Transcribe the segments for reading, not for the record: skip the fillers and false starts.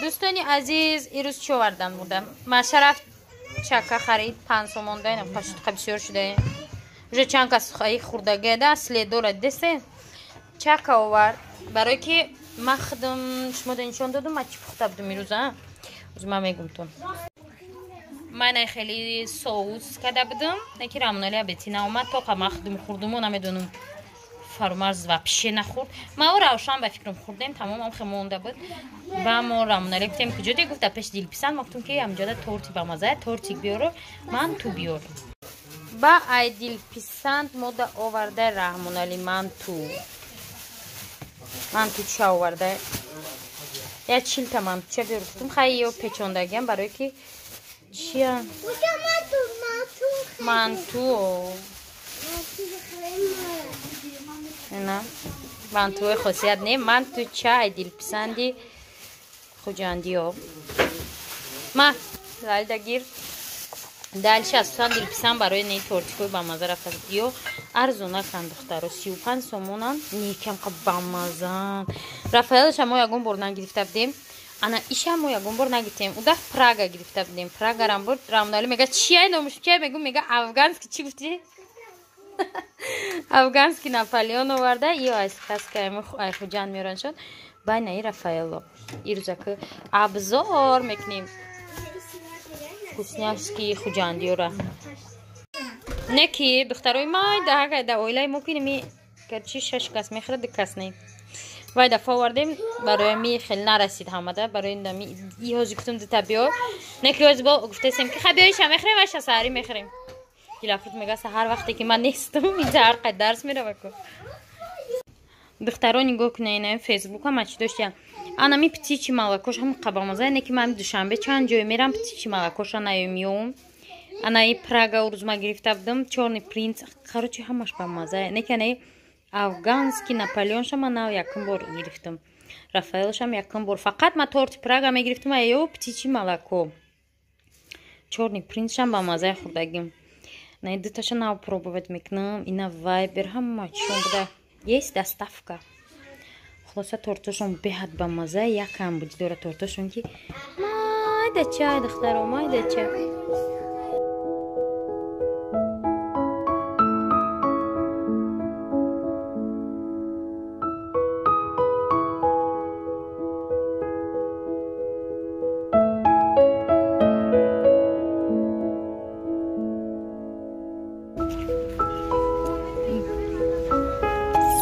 Дӯстони азиз, ирӯз чӣ овардан будам? Машараф чака харид, 5 сомон да, инам қашутқа бисёр шуда. Уже чанд кас хурдагида, следора десе. Чака овард. Барои ки ман худам шумо да нишон додам, ман чӣ пухта будам ирӯз, а? Оз ман мегумтон. Ман хеле соус карда будам, неки Рамонали абети наомад, тоқа ман худам хурдуму намедонам. Фарумарз вообще нахӯрд. Ма о Равшан ба фикрам хӯрдем, тамомам хе монда буд. Ба мо Рамонале гуфтем куҷо де, гуфт пеш Дилписанд. Ма гуфтем ки ҳамҷода торти бамаза, тортик биёру, ман ту биёр. Ба ай Дилписанд мода оварда Раҳмонали манту. Манту ча оварда? Я 40 та манту ча биёр гуфтум, хай ё печондагиам барое ки чия? Манту. На, мантуи хосият не, манту чай Дилписанди Хуҷандиё. Ма, лалда гир. Дальше асосан Дилписанд барои не тортикои бамаза рафта ё арзонакан духтаро 35 сомонан, некам қа бамазан. Рафаэлша мо ягон бор нагирифта будем. Ана иша мо ягон бор нагирифтем. Уда Прага гирифта будем. Прагарам буд. Рамонали мега чия номуш чия мегум, мега афганский чӣ гуфтӣ? Афганский Наполеон оварда, ё аз сказка ай Хуҷанд меоранд шуд. Байна и Рафаэлло. Ирӯзаки обзор мекунем. Вкусняшки хуҷандиёра. Не ки духтарои май да да оилаи мо ки гарчи 6 кас мехӯрад, 2 кас не. Вай дафъа овардем, барои ми хеле нарасид ҳамада, барои ми ҳози гуфтум дута биёр. Не ки ҳози бо гуфтесем ки ха биёиша мехӯрем, вайша саҳарӣ мехӯрем. Дилафруз мега саҳар вақте ки ман нестам, инҷа ҳар қад дарс мерава ку. Духтаро нигоҳ кунед, ина Фейсбука ма чӣ доштям. Ана ми птичи молокош ҳам қабамаза, не ки ман Душанбе чанд ҷой мерам, птичи молокоша наёмиём. Ана и Прага урӯз ма гирифта будам, чёрный принц, короче ҳамаш бамаза. Не ки ана афганский Наполеонша ман нав якум бор гирифтам. Рафаэлшам якум бор. Фақат ма торти Прага мегирифтам, а ё птичи молоко. Чёрный принцшам бамазаи хӯрдагим. На дуташа нав пробовать мекунам. Ина Вайбер ҳама чишон буда. Есть доставка. Хулоса тортошон беҳад бамаза, якам буди дора тортошон ки майда чай духтаро, майда чай.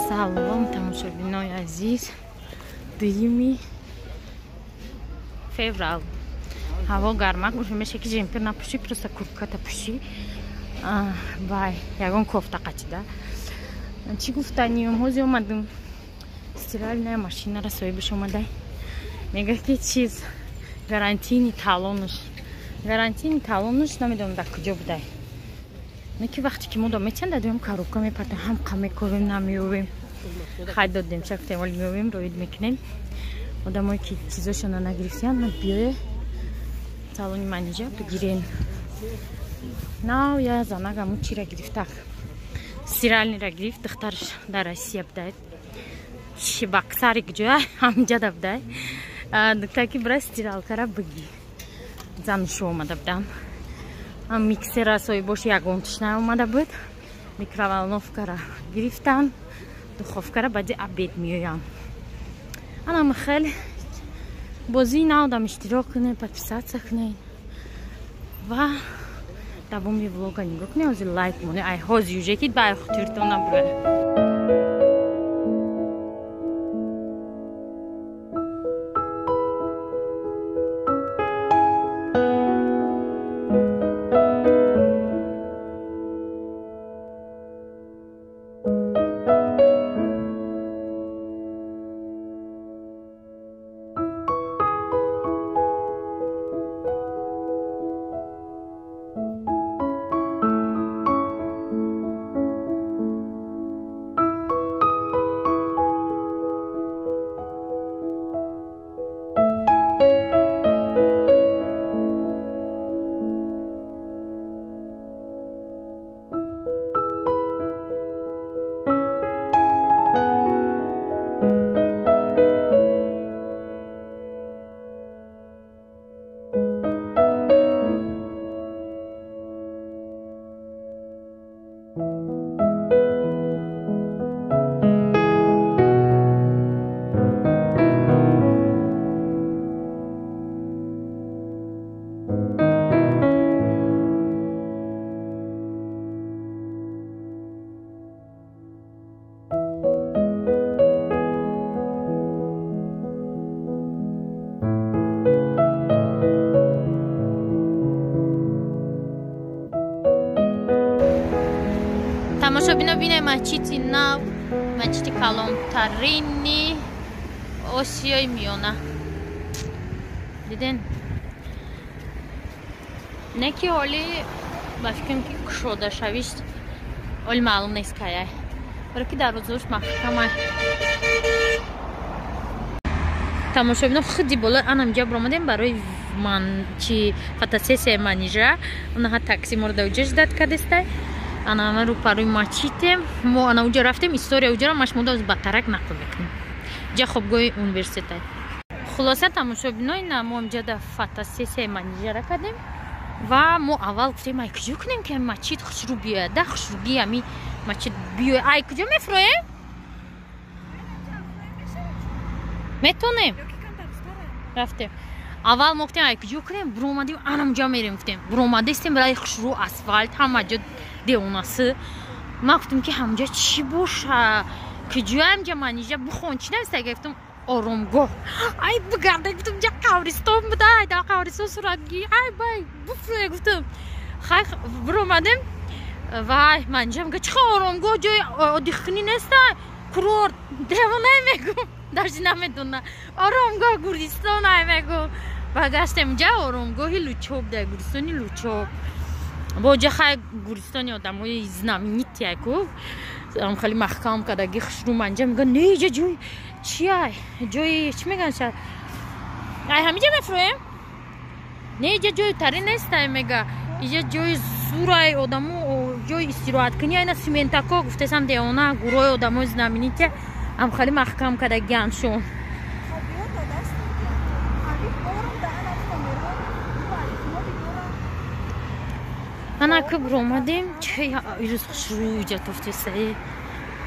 Салом тамошобинои азиз. 2 феврал. Ҳаво гармак уже меша ки жемпер напӯшӣ, просто куртката пӯшӣ. Вай, ягон кофта қачида. Чӣ гуфтанием? Ҳози омадам. Стиральная машинара соҳибаш омада. Мега ки чиз гарантийный талонуш. Гарантийный талонуш намедонам дар куҷо будай. Не ки вақте ки мо дом метиҳанд, дадуем коробка мепартем, ҳам қа мекорем, намеёвем. Хай додем, чак темол меёвем, роид мекунем. Одамое ки чизошона нагирифтиянд, ма биёе салони манижа бигирен. Нав я занак аму чира гирифтак. Стиральныйра гирифт, духтараш дар Россия будай. Чи баксари куҷоя, ҳамҷада будай. Духтар ки бира стиралкара бигир. Занушу омада будам. Миксера соҳибош ягонтиш наомада буд. Микроволновкара гирифтан, духовкара баъди обед меоям. Анам хеле бозии наодам иштирок кунед, подписаться кунед ва давоми влога нигоҳ кунед. Ҳозир лайк монед, ай ҳозир уже ки ба ай хотиртон набурад. Тамошобинаи масҷиди нав, масҷиди калонтарини Осиёи Миёна. Диден? Не ки ҳоли ба фикрам ки кушода шавиш оли маълум нест каяй. Баро ки дарвозаош маҳкамай. Тамошобино худи боло анамҷа баромадем барои ман чи фотосессияи манижа. Онаҳа такси моро дар уҷа ждат кардестай. Ана ама рӯпарӯи масҷидем. Мо ана уҷа рафтем, история уҷаро ма шумо ба тарак нақл мекунем. Ҷа хобгоҳи университетай. Хулоса, тамошобино, ина мо инҷа дар фотосессияи манижара кардем ва мо аввал гуфтем, ай куҷо кунем ки ами масҷид хушрӯ биёяд, да хушрӯгии ами масҷид биёяд. Ай куҷо мефуроем? Метонем? Рафтем. Аввал мо гуфтем, ай куҷо кунем, буромадем, анамҷа мерем гуфтем. Буромадастем, раи хушрӯ, асфалт, ҳама ҷо девонасы. Ман гуфтам ки ҳамҷа чӣ боша? Куҷоям ҷа манижа бухон чӣ нависта? Гуфтам оромгоҳ. Ай бигарда, гуфтам ҷа қабристон буда, ай дар қабристон суратгирӣ, ай бай буфрӯе гуфтам. Хай буромадем, вай манижа мега чӣ оромгоҳ, ҷои оддихкунӣ неста, курорт, девонае мегум. Даже намедона. Оромгоҳ гуристон ай мегум. Ва гаштем ҷа оромгоҳи Лучоб, дар гуристони Лучоб. Бо ҷа хай гуристони одамои знаменитый ай ку. Хеле маҳкам кардаги хушрӯ манҷа мега не ҷа ҷои чи ай? Ҷои чӣ меган ша? Ай ҳамиҷа мефурӯем? Не ҷа ҷои тари нест ай мега. Иҷа ҷои зурай одамо ҷои истироҳаткунӣ айна симентако гуфтесам девона гурӯҳи одамои знаменитый ам хеле маҳкам кардагианшон. Ана ки буромадем, чи ирӯз хушрӯ иҷа тофтесае.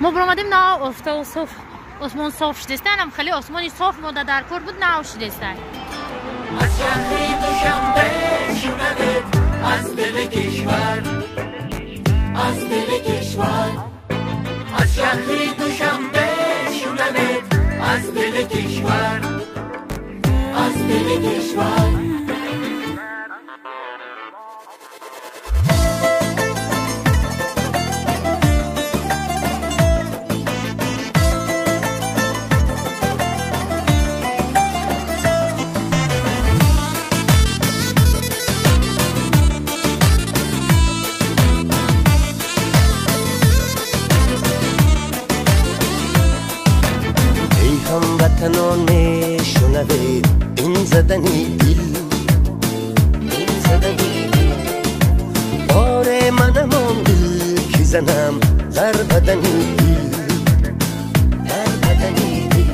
Мо буромадем, на офтоб соф, осмон соф шудеста, анам хеле осмони соф мода дар кор буд, нав шудеста. از شهری دوشنبه شنوید از دل کشور، از دل کشور، از شهری دوشنبه شنوید از دل کشور، از دل کشور. هموطنان میشنوید این زدنی دل، این زدنی دل، آره منم آن دل که زنم در بدنی دل، در بدنی دل.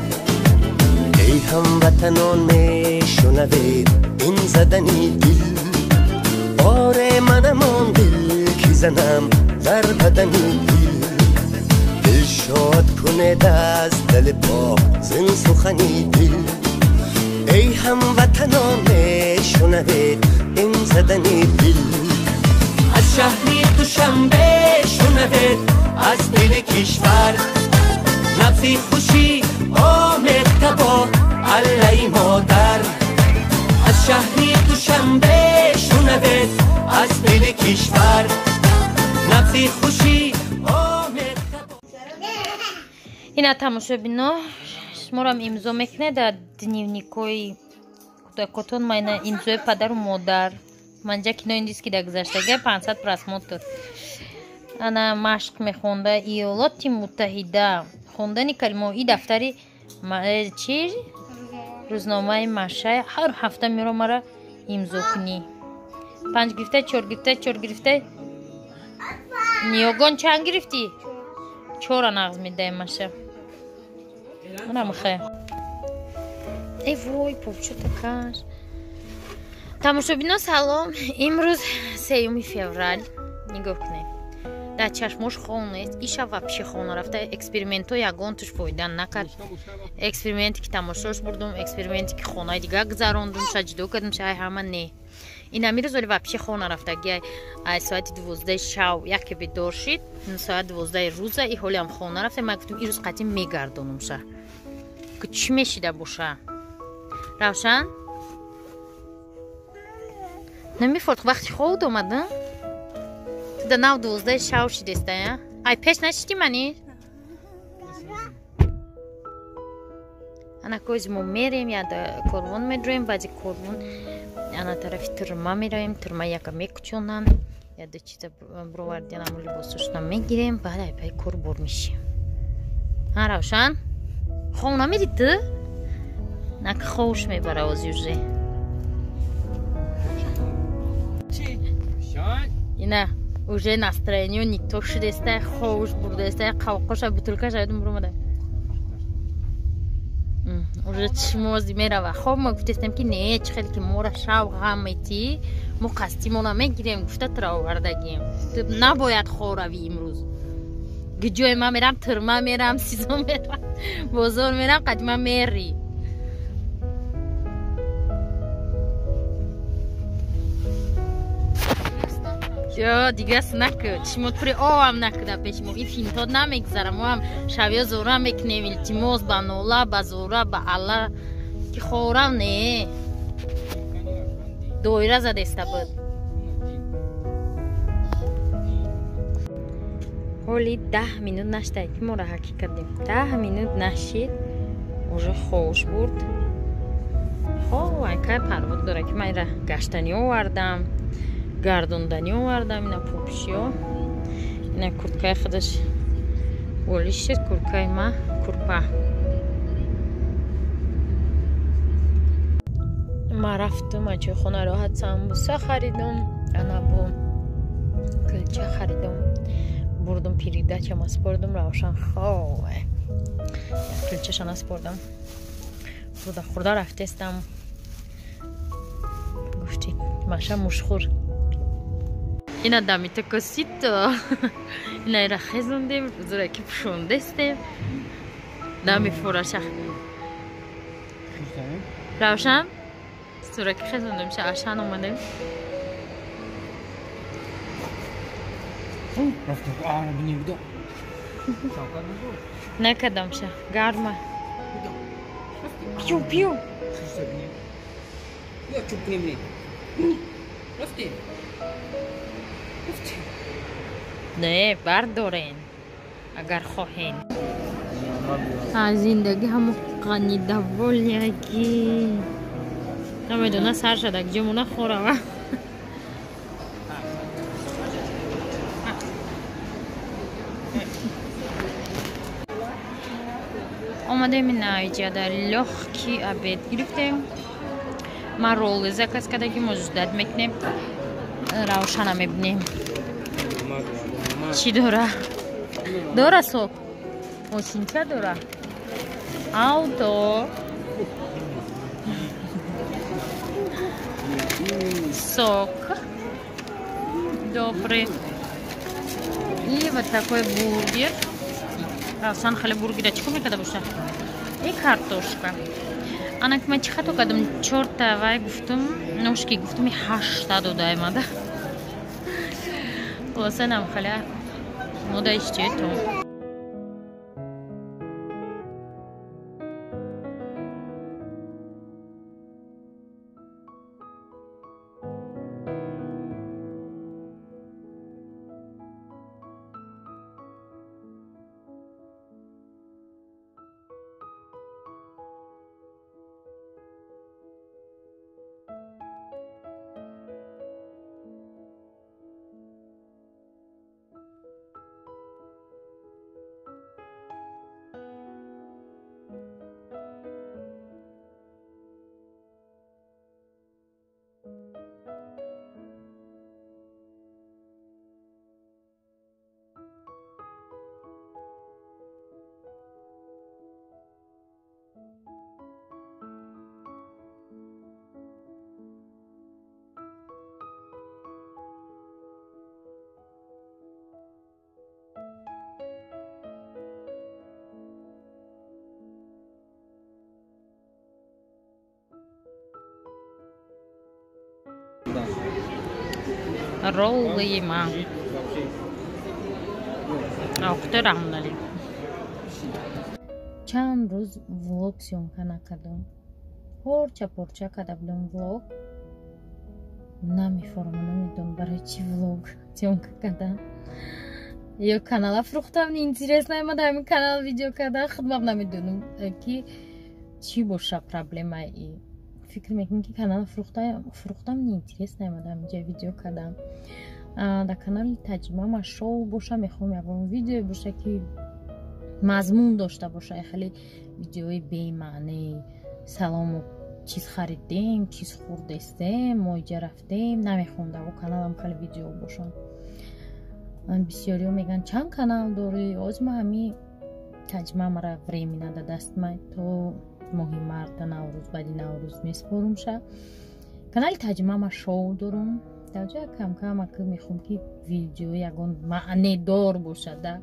ای هموطنان میشنوید این زدنی دل، آره منم آن دل که زنم در بدنی دل. دل شاد کند از دل پاک زین سخنی دل، ای هموطنان میشنوید این زدنی دل. از شهری دوشنبه شنوید از دل کشور، نبضی خوشی آمد تبا علی مادر. از شهری دوشنبه شنوید از دل کشور، نبضی خوشی. Ина тамошобино, шуморам имзо мекунед дар дневникҳои кӯдакотон. Ма ина имзои падару модар. Манҷа кинои индийский дар гузаштага 500 просмотр. Ана машқ мехонда Иёлоти Муттаҳида. Хондани калимаҳо и дафтари чи? Рӯзномаи Машай ҳар ҳафта меро мара имзо кунӣ. 5 гирифта, 4 гирифта, 4 гирифта. Ниёгон чанд гирифтӣ? 4 нағз медаем Маша. Намхе. Эй вой, пупчо такаш. Тамошобино салом. Имрӯз 3 феврал. Нигоҳ кунед. Дар чашмош хон нест. Иша вообще хона рафта. Экспериментҳо ягон туш фоида накард. Эксперименте ки тамошош бурдум, эксперименте ки хонаи дигар гузарондум, ша ҷудо кардум, ша ҳама не. Ин амирӯз оли вообще хона рафтаги. Ай соати 12 шав яке бедор шид, соат 12 рӯза и ҳолиам хона рафта. Ман гуфтам ирӯз қатъи мегардонум ша. Ки чӣ мешида боша? Равшан? Намефорт вақти хоб омад, а? Ту да нав 12 шав шидеста, я? Ай пеш нашити мани? Ана кози мо мерем, яда корвон медроем, баъди корвон ана тарафи турма меравем, турма яка мекучонанд, яда чиза бировардиан, амо либосошона мегирем, баъд ай пай кор бор мешем. Ҳа, Равшан? Хов намеди ту? Нака ховш мебара ози уже. Ина уже настроение не то шудеста, ховш бурдаста, қавқоша бутылкаша ядум буромада. Уже чимози мерава. Хоб ма гуфтестем ки не, чӣ хеле ки мора шав ғам метӣ, мо қасдимона мегирем, гуфта тура овардагим. Ту набояд хоравӣ имрӯз. Гиҷое ман мерам, тирма мерам, сизо мерам, бозор мерам, қадима мери. Ё, дигас накӯ. Чимо пури овам накӯда пеши мо. И финтод намегзара. Мо ҳам шавё зора мекунем, илтимос ба нола, ба зора, ба алла ки хорам не. Доира задеста буд. Ҳоли 10 минут нашта ки моро ҳакӣ кардем. 10 минут нашид, уже ховш бурд. Хов, айкай парвод дора ки ман ира гаштанӣ овардам, гардонданӣ овардам, ина пӯпшиё, ина курткаи худаш волиш шуд, курткаи ма курпа. Ма рафтум, ачои хона роҳат самбуса харидум, ана бо кулча харидум, бурдум передачама спордум, Равшан хов кулчаша наспордам, хурда хурда рафтестам. Гуфти маша мушхур. Ина дамита косито. Ина ира хезондем, зураки пушондестем. Дами фораша. Равшан? Зураки хезондем, ша ашан омадем. Накадам ша, гарма. Пиу, пиу. Не, бардорен, агар хоҳен. Зиндагӣ ҳамо қанидаволягӣ. Намедона сар шада, ҷомона хорава. Омадем ина иҷада лёгкий обед гирифтем. Ман роллы заказ кардагӣ, мо ждать мекунем. Равшана мебинем. Чӣ дора? Дора сок? Мошинча дора? Авто. Сок. Добрый. И вот такой бургер. Равшан хеле бургера чӣ кор мекарда боша? И картошка. Ана ки ман чӣ хато кардам? 4та вай гуфтум, ношки гуфтум, 8та додаемада. Хулоса нам хеле мода иштиҳо. Роллы ма. Охте раҳмдалӣ. Чанд рӯз влог съёмка накардам. Порча порча карда будам влог. Намефаҳмам, намедонам барои чӣ влог съёмка кардам. Ё канала фурӯхтам, неинтересно ма дар ҳамин канал видео кардан, худмам намедонам, ки чӣ боша проблемаи. Фикр мекунем, ки канала фурӯхтам, неинтересно ма дар ҳаминҷа видео кардам. Дар канали Таҷмама шоу боша, мехоҳам ягон видеое боша, ки мазмун дошта боша. Хеле видеои бемаъне, салому, чиз харидем, чиз хӯрдестем, мо иҷа рафтем, намехоҳам дар о каналам хеле видео бошанд. Бисёриҳо мегӯянд, чанд канал дорӣ? Оз ма ҳами Таҷмамара временно да дастмай то моҳи марта, Наврӯз, баъди Наврӯз меспорумша. Канали Таҷмама шоу дорум, дар ҷоя камкам ака мехоҳам, ки видео ягон маънедор бошад да.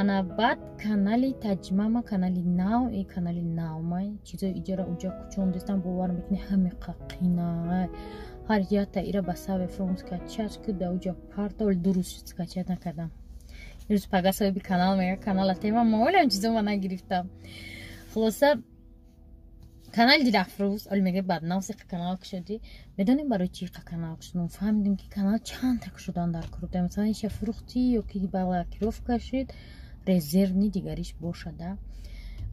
Ана баъд канали Таҷмама, канали нав, и канали навмай, чизои иҷара уҷа кучондестам, бовар мекунӣ, ҳаме қақина ҳар ята ира ба сабе фром скачать ки да уҷа парта, вале 2 рӯз скачать накардам. Ирӯз пага соҳиби канал мега, канала тема ма олам чизо ма нагирифтам. Хулоса, канали Дилафрӯз оли мега, баднав сиқа канал кушодӣ. Медонем, барои чи қа канал кушодам? Фаҳмидем, ки канал чандта кушодан дар кор. Масалан, иша фурӯхтӣ ё ки блокировка шуд, резервный дигариш бошада.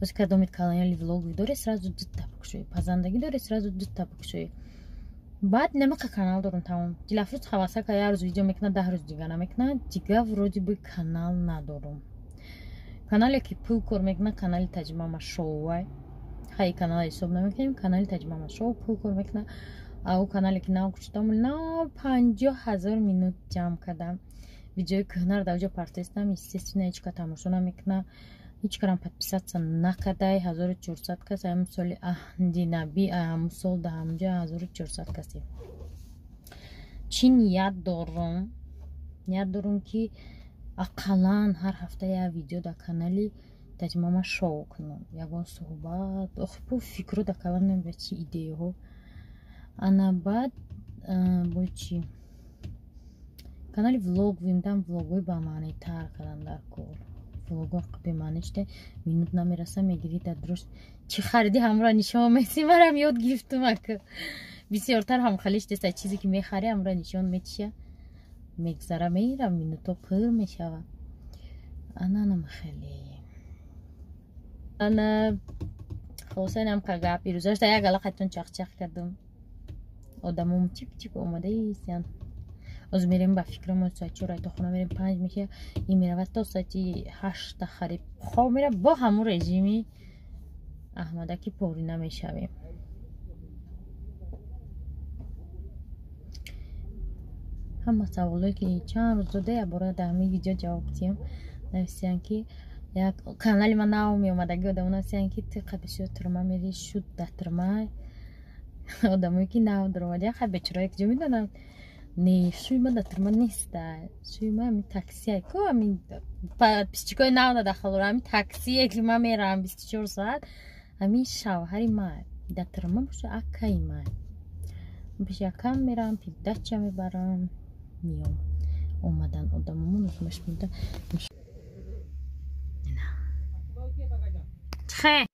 Оз кадомит канали влоговый доре, сразу дута бикушоӣ, пазандагӣ доре, сразу дута бикушоӣ. Баъд намақа канал дорум, тамом. Дилафрӯз ҳавасака як рӯз видео мекунад, 10 рӯз дига намекунад. Дига вроде бы канал надорум. Канале ки пул кор мекунад, канали Таҷмама шоуай. Хай, канала ҳисоб намекунем. Канали Таҷмама шоу пул кор мекунад. Ау канале ки нав кушодам, нав 50 000 минут ҷамъ кардам. Видеои кӯҳнаро дар ҷо партестам, естественно, ҳеҷ ка тамошо намекунад, ҳеҷ карам подписаться накардай. 1400 кас, ҳамин соли аҳди наби, ҳамун сол да ҳамҷа 1400 касе. Чӣ ният дорум? Ният дорум, ки ақаллан ҳар ҳафта як видео дар канали Таҷмама шоу кунам, ягон суҳбат, охи бо фикру дар калам намебиёд, чи идеяҳо. Ана баъд бо чи канали влог вимдам, влогҳои бамаънитар кардан дар кор. Влогҳо бемаъне шуда, минут намераса, мегирӣ, дар дуруст чӣ хариди, ҳамро нишон метӣ. Марам ёд гирифтум, ака бисёртар ҳамхалиш деста, чизе ки мехарӣ, ҳамро нишон метиша, мегзара, мера, минуто пур мешава. Ананам хеле ана. Хулоса, инам ка гап. Ирӯзашда як ала қайтон чақчақ кардам, одамом чип чип омадаистянд. Оз мерем, ба фикрам, соати 4 айто хона мерем, 5 меша, ин меравад, то соати 8-та хариб хоб мера, бо ҳамун режими аҳмадаки порӣ намешавем. Ҳама саволое ки чанд рӯз дода, якбора дар ҳамин видео ҷавоб диҳам. Нависиянд, ки як канали ман нав меомадаги, одамо нависиянд, ки ту бисёр турма мери, шуд дар турма. Одамое ки нав даромадиян, хай, бечораое, ки ҷо медонанд, не, шӯи ма дар турма неста, шӯи ма ҳамин таксия ку, ҳамин подписчик ои нав надахал, ҳамин таксие ки ман меравам 24 соат, ҳамин шавҳари ма дар турма боша, акаи ма. Пеши акам меравам, передача мебарам, миём. Омадан одамомон узмаш муда. Хе.